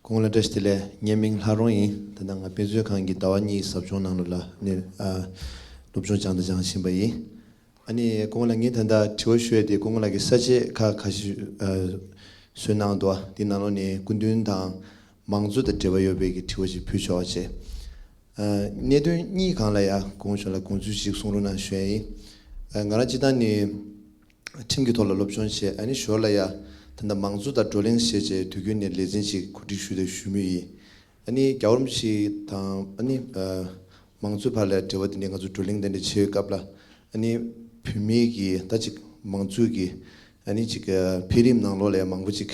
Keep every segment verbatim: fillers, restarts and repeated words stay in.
སྐུ་ངོ་ལ་བཀྲ་ཤིས་བདེ་ལེགས། ངའི་མིང་ལྷ་རོང་ཡིན། ད་ལྟ་ང་དཔེ་མཛོད་ཁང་གི་ཟླ་བ་གཉིས་ཟབ་སྦྱོང་ནང་ལོགས་ལ་ནི་ཨ་སློབ་སྦྱོང་སྦྱང་དང་སྦྱང་བཞིན་པ་ཡིན། ཨ་ནི་སྐུ་ངོ་ལ་ངས་ད་ལྟ་དྲི་བ་ཞུ་ཡ་དེ་སྐུ་ངོ་ལགས་ཀྱིས་ས་བཅད་ཁག་ཁ་ཤས་ཨ་བཟོས་གནང་འདུག་དེ་ནང་ལོགས་ནས་སྐུ་མདུན་དང་མང་གཙོ་དང་འབྲེལ་བ་ཡོད་པའི་གི་དྲི་བ་ཞིག་ཕུལ་ཆོག་པ་བྱས། ཨ་གནད་དོན་གཉིས་སྒང་ལ་ཡ་སྐུ་ངོ་མཆོག་ལ་དགོངས་ཚུལ་ཞིག་གསུང་རོགས་གནང་ཞུ་ཡ་ཡིན། ཨ་ང་རང་སྤྱིར་བཏང་ནས་ཁྲིམས་ཀྱི་ཐོག་ལ་སློབ་སྦྱོང་བྱས། ཨ་ནི་ཞོར་ལ་ཡ་ད་ལྟ་མང་གཙོ་དང་བགྲོ་གླེང་བྱས་བྱས་དུས་རྒྱུན་ནས་ལས་འཛིན་ཞིག་གོ་སྒྲིག་ཞུས་དང་ཞུ་མུས་ཡིན། ཨ་ནི་རྒྱལ་བ་རིན་པོ་ཆེ་དང་ཨ་ནི་ཨ་མང་གཙོའི་བར་ལ་འབྲེལ་བ་དེ་འདྲའི་ང་ཚོ་བགྲོ་གླེང་དེ་འདྲ་བྱེད་པའི་སྐབས་ལ། ཨ་ནི་བོད་མིའི་གི་ད་ཅིག་མང་གཙོའི་གི་ཨ་ནི་ཅིག་ཨ་འཕེལ་རིམ་ནང་ལོགས་ལ་ཡང་མང་པོ་ཅིག་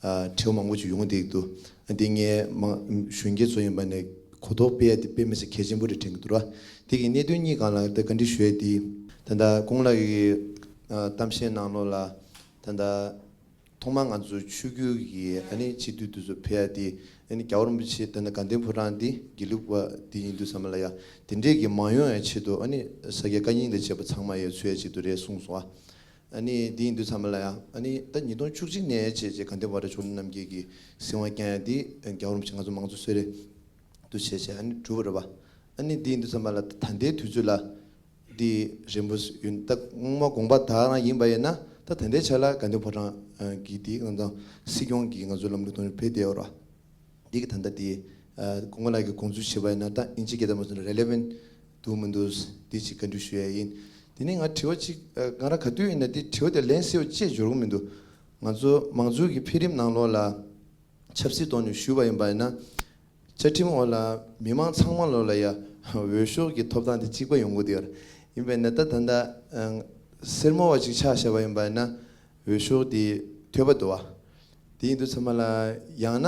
ཨ་དྲི་བ་མང་པོ་ཅིག་ཡོང་བསྡད་འདུག་ཨ་འདི་ངས་མང་གཞོན་སྐྱེས་ཚོ་ཡིན་པ་ནས་གོ་རྟོགས་སྤེལ་ཡ་དེ་དཔེ་མི་སྲིད་གལ་ཆེན་པོ་རེད་དྲན་གྱི་འདུག་ར། དེ་གི་གནད་དོན་གཉིས་སྒང་ལ་ད་བཀའ་འདྲི་ཞུ་ཡ་དེ། ད་ལྟ་སྐུ་ངོ་ལགས་ཀྱི་ཨ་གཏམ་བཤད་ནང་ལོགས་ལ་ད་ལྟ་ཐོག་མར་ང་ཚོ་ཆོས་བརྒྱུད་ཀྱི་ཨ་ནི་སྤྱི་འཐུས་དེ་ཚོ་ཕེབས་ཡ་དེ། ཨ་ནི་རྒྱལ་བ་རིན་པོ་ཆེ་ད་ནི་དགའ་ལྡན་ཕོ་བྲང་འདི་དགེ་ལུགས་པ་འདི་ཡིན་དུས་ཙམ་པ་ལ་ཡ་དེ་འདྲས་ཀྱི་མ་ཡོང་ཡ་ཆེད་དུ། ཨ་ནི་ས་སྐྱ་བཀའ་རྙིང་དང་བཅས་པ་ཚང་མ་ཡ་ཚུད་ཡ་ཆེད་དུ་རེད་གསུངས་སོང་ཨ། ཨ་ནི་འདི་ཡིན་དུས་ཙམ་པ་ལ་ཡ་ཨ་ནི་ད་ཉིས་སྟོང་བཅུ་གཅིག་ནས་བྱས་བྱས་དགའ་ལྡན་ཕོ་བྲང་ཕྱོགས་གླིང་རྣམ་རྒྱལ་གྱི་གསང་བ་བསྐྱངས་ཡ་འདི་རྒྱལ་བ་རིན་པོ་ཆེ་ང་ཚོ་མང་གཙོ་གསོལ་རས་དུ་བྱས་བྱས་ཨ་ནི་གྲུབ་པ་རེད་པ། ཨ་ནི་འདི་ཡིན་དུས་ཙམ་པ་ལ་ད་ལྟའི་དུས་ཚོད་ལ། འདི་རིམ་པ་ཡིན་ད་སྔོན་མ་དགོངས་པ་དག་རང་ཡིན་པ་ཡིན་ན། ད་ད་ལྟའི་ཆ་ལ་དགའ་ལྡན་ཕོ་བྲང་གི་དེ་ང་ཚོ་སྲིད་སྐྱོང་གི་ང་ཚོ་ལམ་ལུགས་དང་ཕེབས་བསྡད་ཡོད་ར། འདི་གི་ད་ལྟ་དེ་སྐུ་ངོ་ལགས་ཀྱི་དགོངས་ཚུལ་བྱས་པ་ཡིན་ན་ད་ཨིན་ཇི་སྐད་དང་མ་སོང་ན་relevant འདུག་མི་འདུག་འདི་ཅིག་བཀའ་འདྲི་ཞུ་ཡ་ཡིན། དེ་ནས་ང་དྲི་བ་ཅིག་ང་རང་ག་དུས་ཡིན་ན་དེ་དྲི་བ་དེ་ལན་གསལ་པོ་ཅིག་འབྱོར་གི་མི་འདུག་ང་ཚོ་མང་གཙོའི་གི་འཕེལ་རིམ་ནང་ལོགས་ལ། ཆབ་སྲིད་ཐོག་ནས་ཞུས་པ་ཡིན་པ་ཡིན་ན། བཅའ་ཁྲིམས་འོག་ལ་མི་མང་ཚང་མ་ལོགས་ལ་ཡ་འོས་ཤོག་གི་ཐོབ་ཐང་དེ་གཅིག་པ་ཡོང་གི་འདུག་ཡིན་པས་ན་ད་ད་ལྟ་སེར་མོ་བ་ཅིག་ཆ་བཞག་པ་ཡིན་པ་ཡིན་ན་འོས་ཤོག་དེ་ཐོལ་པ་འདུག་བ། དེ་ཡིན་དུས་ཚང་མ་ལ་ཡང་ན་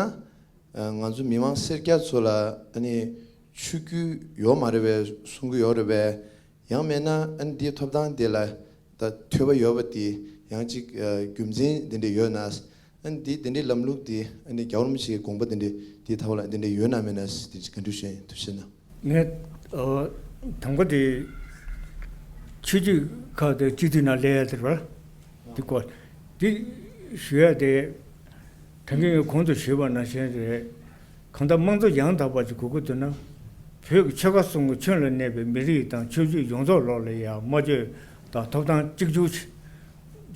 ང་ཚོ་མི་མང་སེར་སྐྱ་ཚོ་ལ་ཨ་ནི་ཆོས་བརྒྱུད་ཡོད་མ་རེད་པས་གསུང་གི་ཡོད་རེད་པས། ཡང་མེད་ན་ཨ་ནི་འདིའི་ཐོབ་ཐང་དེ་ལ་ད་ཐོལ་པ་ཡོད་པ་དེ་ཡང་ཅིག་རྒྱུ་མཚན་དེ་འདྲ་ཡོད་ན། ཨ་ནི་དེ་དེ་འདྲའི་ལམ་ལུགས་དེ་ཨ་ནི་རྒྱལ་བ་རིན་པོ་ཆེའི་དགོངས་པ་དེ་འདྲ་དེའི་ཐོག་ལ་དེ་འདྲ་ཡོད་ན་མེད་ན་དེ་ཅིག་ག་འདྲ་ཞུ་ཡིན་ཐུགས་རྗེ་གནང་། ངས་ཨ་དང་པོ་དེ་ཆོས་བརྒྱུད་ཁག་དེ་སྤྱི་འཐུས་ནང་སླེབས་ཡ་དེ་རེད་པ། དེ་སྐོར་དེ་ཞུ་ཡ་དེ་ད་གིན་ངས་གོང་དུ་ཞུས་པ་ནང་བཞིན་རེད། གང་ལྟར་དམངས་གཙོ་ཡང་དག་པ་ཅིག་དགོས་ཀྱི་འདུག་ན། བོད་ཀྱི་ཆོལ་ཁ་གསུམ་གྱི་ཁྱོན་ལ་གནས་པའི་མི་རིགས་དང་ཆོས་བརྒྱུད་ཡོངས་རྫོགས་ལོགས་ལ་ཡང་སྨྲ་བརྗོད་དང་ཐོབ་ཐང་གཅིག་གྱུར་ཅིག་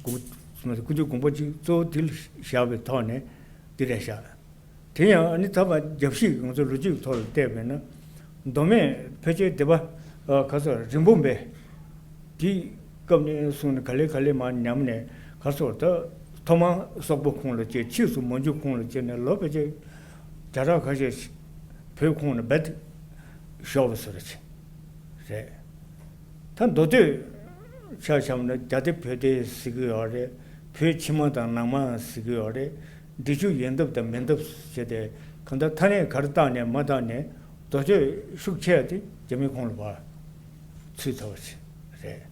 དགོངས་སྐུ་མདུན་དགོངས་པ་གཅིག་གཙོ་བོ་དེ་ལ་བཞག་པའི་ཐོག་ནས་འདི་རེད་བཞག་དེ་ཡང་ཨ་ནི་ད་བར་རྒྱབ་བཤིག་ང་ཚོ་ལོ་རྒྱུས་ཀྱི་ཐོག་ལ་བལྟས་པས་ན། མདོ་སྨད་ཕལ་ཆེར་སྡེ་པ་ག་ཚོད་རིན་སྤུངས་པས། དེའི་སྐབས་ནས་བཟུང་ནས་ག་ལེ་ག་ལེ་མར་ཉམས་ནས་ག་ཚོད་ད་ཐོག་མར་སོག་པོ་ཁོངས་ལ་སྐྱེས། ཕྱིས་སུ་མོན་ཇུ་ཁོངས་ལ་སྐྱེས་ནས་ལོ་ཕལ་ཆེར་བརྒྱ་ཕྲག་ཁ་ཤས་བོད་ཁོངས་ནས་རྦད་ཤོར་བ་ཟེར་རེད། ད་མདོ་སྟོད་ཆ་བཞག་ན་རྒྱ་སྡེ་བོད་སྡེ་ཟེར་གྱི་ཡོད་རེད། བོད་ཕྱི་མ་དང་ནང་མ་ཟེར་གྱི་ཡོད་རེད། འབྲི་ཆུ་ཡོན་འདབས་དང་མོན་འདབས་ཟེར་ཏེ་གང་ལྟར་ཐ་སྙད་ག་རེ་བཏགས་ནས་མ་བཏགས་ནས་མདོ་སྟོད་ཤུགས་ཆེ་བ་དེ་རྒྱ་མི་ཁོངས་ལ་བར་ཚུད་ཚར་བ་ཞིག་རེད།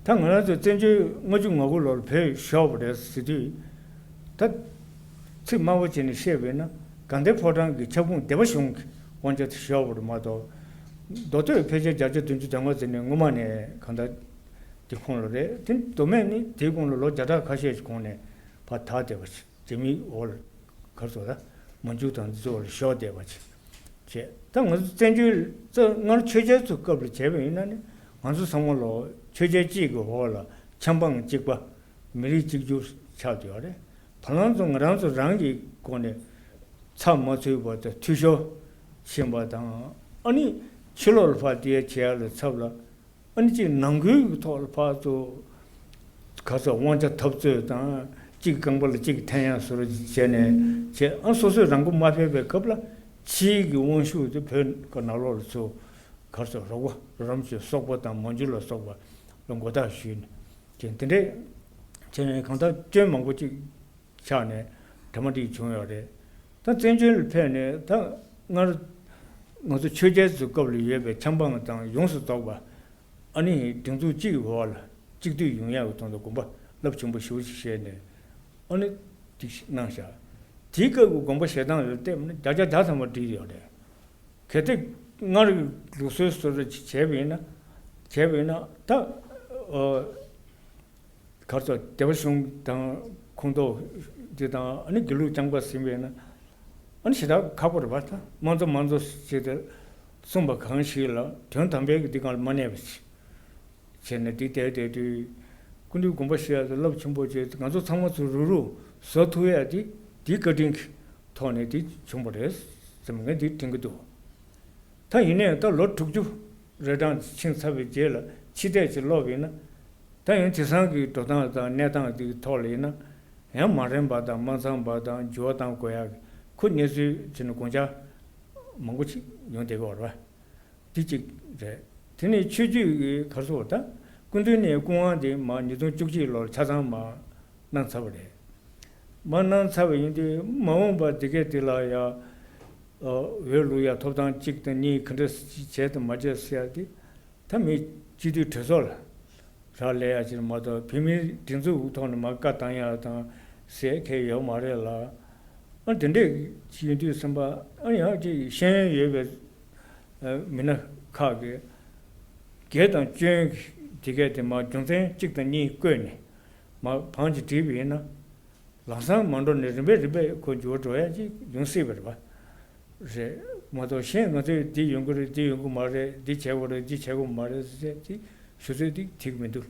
ད་ང་རང་ཚོ་བཙན་བྱོལ་ལྔ་བཅུ་ང་དགུ་ལོར་བོད་ཤོར་བ་རེད་ཟེར་དུས། ད་ཚིག་དམའ་བོ་བྱས་ནས་བཤད་པས་ན་དགའ་ལྡན་ཕོ་བྲང་གི་ཁྱབ་ཁོངས་སྡེ་པ་གཞུང་གི་དབང་ཆ་དེ་ཤོར་བ་རེད་མ་གཏོགས། མདོ་སྟོད་ཕལ་ཆེར་བརྒྱ་ཆ་བདུན་ཅུ་དོན་ལྔ་ཙམ་ནས་སྔོན་མ་ནས་གང་ལྟར་དེ་ཁོངས་ལ་རེད། དེ་མདོ་སྨད་ནི་དེའི་གོང་ལ་ལོ་བརྒྱ་ཕྲག་ཁ་ཤས་ཀྱི་གོང་ནས་ཕར་དར་བསྡད་པ་ཞིག་རྒྱ་མིའི་འོག་ལ་ག་རེ་ཟེར་ད་མན་ཇུ་དང་འདི་ཚོའི་འོག་ལ་ཤོར་བསྡད་པ་ཅིག་བྱས། ད་ང་ཚོ་བཙན་བྱོལ་ད་སྔར་ཆོས་རྒྱལ་ཚོའི་སྐབས་ལ་བྱས་པ་ཡིན་ན་ནི་ང་ཚོ་ཚང་མ་ལོ་ཆོས་རྒྱལ་གཅིག་གི་འོག་ལ་ཆབ་འབངས་གཅིག་པ་མི་རིགས་གཅིག་གྱུར་ཆགས་བསྡད་ཡོད་རེད། བར་ལམ་ཚོ་ང་རང་ཚོ་རང་གི་སྒོ་ནས་ཚབ་མ་ཚུད་པ་དང་འཐུས་ཤོར་ཕྱིན་པ་དང་། ཨ་ནི་ཕྱི་ལོགས་ལ་ཕར་དེ་བྱས་ཡ་ལ་ཚབ་ལ། ཨ་ནི་གཅིག་ནང་ཁུལ་གྱི་ཐོག་ལ་ཕར་ཚུར་ག་ཚོད་དབང་ཆ་འཐབ་རྩོད་དང་། གཅིག་རྐང་པ་ལ་གཅིག་འཐེན་ཡ་བཟོ་འདྲ་བྱས་ནས་བྱས། ཨ་སོ་སོས་རང་མགོ་མ་ཕེབས་པའི་སྐབས་ལ་ཕྱིའི་གི་དབང་ཤུགས་དེ་བོད་ཀྱི་ནང་ལོགས་ལ་ཚུར་ག་ཚོད་རོགས་པ་རོགས་རམ་བྱས། སོག་པོ་དང་མན་ཇུ་ལ་སོགས་པ་ལ་མགོ་བཏགས་ཞུས་ནས་བྱས། དེ་འདྲས་བྱས་ནས་གང་ལྟར་སྐྱོན་མང་པོ་གཅིག་ཆགས་ནས་གྲ་མ་འགྲིག་བྱུང་ཡོད་རེད། ད་བཙན་བྱོལ་ལ་ཕེབས་ནས་ད་སྔར་ང་ཚོ་ཆོས་རྒྱལ་ཚོའི་སྐབས་ལ་ཡོད་པའི་ཆབ་འབངས་དང་ཡོངས་སུ་རྫོགས་པ་ཨ་ནི་སྒྲིག་འཛུགས་གཅིག་གི་འོག་ལ་གཅིག་སྡུད་ཡོང་ཡག་གི་དོན་དུ་དགོངས་པ་རླབས་ཆེན་པོ་ཞེ་པོ་ཞིག་བཞེས་ནས་ཨ་ནི་དེ་གནང་བཞག་དེའི་སྐབས་ཀྱི་དགོངས་པ་བཞེས་སྟངས་ལ་བལྟས་པ་ན་བརྒྱ་ཆ་བརྒྱ་ཐམ་པ་འགྲིག་ཡོད་རེད། གལ་ཏེ་སྔར་གྱི་ལུགས་སྲོལ་བཟོ་འདྲ་ཅིག་བྱས་པ་ཡིན་ན། བྱས་པ་ཡིན་ན་ད་ཨ། ག་རེ་ཟེར། སྡེ་པ་གཞུང་དང་ཁོངས་གཏོགས་དེ་དང་ཨ་ནི་དགེ་ལུགས་རྐྱང་པ་ཟིན་པས་ན། ཨ་ནི་ཞེ་དྲག་ཁག་པོ་རེད་པ། ད་དམངས་གཙོ་དམངས་གཙོ་ཞེས་ཏེ་གསུངས་པ་གང་ཞིག་ལ་དོན་དམ་པའི་འདི་སྒང་ལ་མ་གནས་པ་ཞིག་བྱས་ནས། འདི་བསྡད་བསྡད་དུས་སྐུ་མདུན་དགོངས་པ་བཞེས་ཡ་དེ་རླབས་ཆེན་པོ་བྱས། ང་ཚོ་ཚང་མ་ཚོ་རུག་རུག་བཟོ་ཐུབ་ཡ་དེ་འདིའི་བཀའ་དྲིན་གྱི་ཐོག་ནས་དེ་བྱུང་བ་རེད་བསམ། ངས་འདི་དྲན་གྱི་འདུག་ད་ཡིན་ནའི་ད་ལོ་དྲུག་ཅུ་རེ་གྲངས་ཕྱིན་ཚར་བའི་རྗེས་ལ་ཕྱི་བལྟས་ཅིག་ལོག་པ་ཡིན་ན། ད་ཡང་དེང་སང་གི་འགྲོ་སྟངས་དང་གནས་སྟངས་འདིའི་ཐོག་ལ་ཡིན་ན། ཡང་མ་རན་པ་དང་མ་ཚང་བ་དང་འགྱུར་བ་གཏང་དགོས་ཡ་ཁོ་གནས་ཚུལ་བྱས་ན་དགོངས་འཆར་མང་པོ་ཅིག་ཡོང་བསྡད་ཀྱི་ཡོད་རེད་པ། དེ་གཅིག་རེད། དེ་ནས་ཆོས་བརྒྱུད་ཀྱི་ག་རེ་ཟེར་དགོས། ད་སྐུ་མདུན་ནས་སྐུ་དབང་དེ་མར་ཉིས་སྟོང་བཅུ་གཅིག་ལོར་ཆ་ཚང་མར་གནང་ཚར་བ་རེད། མར་གནང་ཚར་བ་ཡིན་དུས་མ་འོངས་པ་འདི་གས་དེ་ལ་ཡ་འོས་བླུག་ཡ་ཐོབ་ཐང་གཅིག་དང་གཉིས་ག་འདྲ་བྱས་དང་མ་བྱས་ཟེར་ཡ་དེ། ད་མི་སྤྱི་འཐུས་གྲོས་ཚོགས་ལ་རག་ལས་ཡ་ཅིག་མ་གཏོགས། བོད་མིའི་སྒྲིག་འཛུགས་ཐོག་ནས་མར་བཀའ་བཏང་ཡ་དང་ཟེར་མཁན་ཡོད་མ་རེད་ལ། ཨ་དེ་འདྲས་ཅིག་ཡིན་དུས་ཙམ་པ། ཨ་ཡང་ཅིག་ཤེས་ཡོན་ཡོད་པའི་མི་སྣ་ཁག་གིས་སྒེར་དང་སྤྱི་ཡོན་གྱི་དེ་གས་དེ་མར་རྒྱུ་མཚན་གཅིག་དང་གཉིས་བཀོད་ནས་མར་བང་ཅིག་བསྒྲིགས་པ་ཡིན་ན། ལམ་སང་མ་འགྲོ་ནས་རིམ་པས་རིམ་པས་ཁོ་འགྱུར་བ་འགྲོ་ཡ་ཅིག་ཡོང་སྲིད་པ་རེད་པ། རེད་མ་གཏོགས་གཞན་ང་ཚོས་འདི་ཡོང་གི་རེད། འདི་ཡོང་གི་མ་རེད། འདི་བྱེད་དགོས་རེད། འདི་བྱེད་དགོས་མ་རེད་ཟེར་ཅིག་ཞུ་ཚོད་འདི་ཐིག་མི་འདུག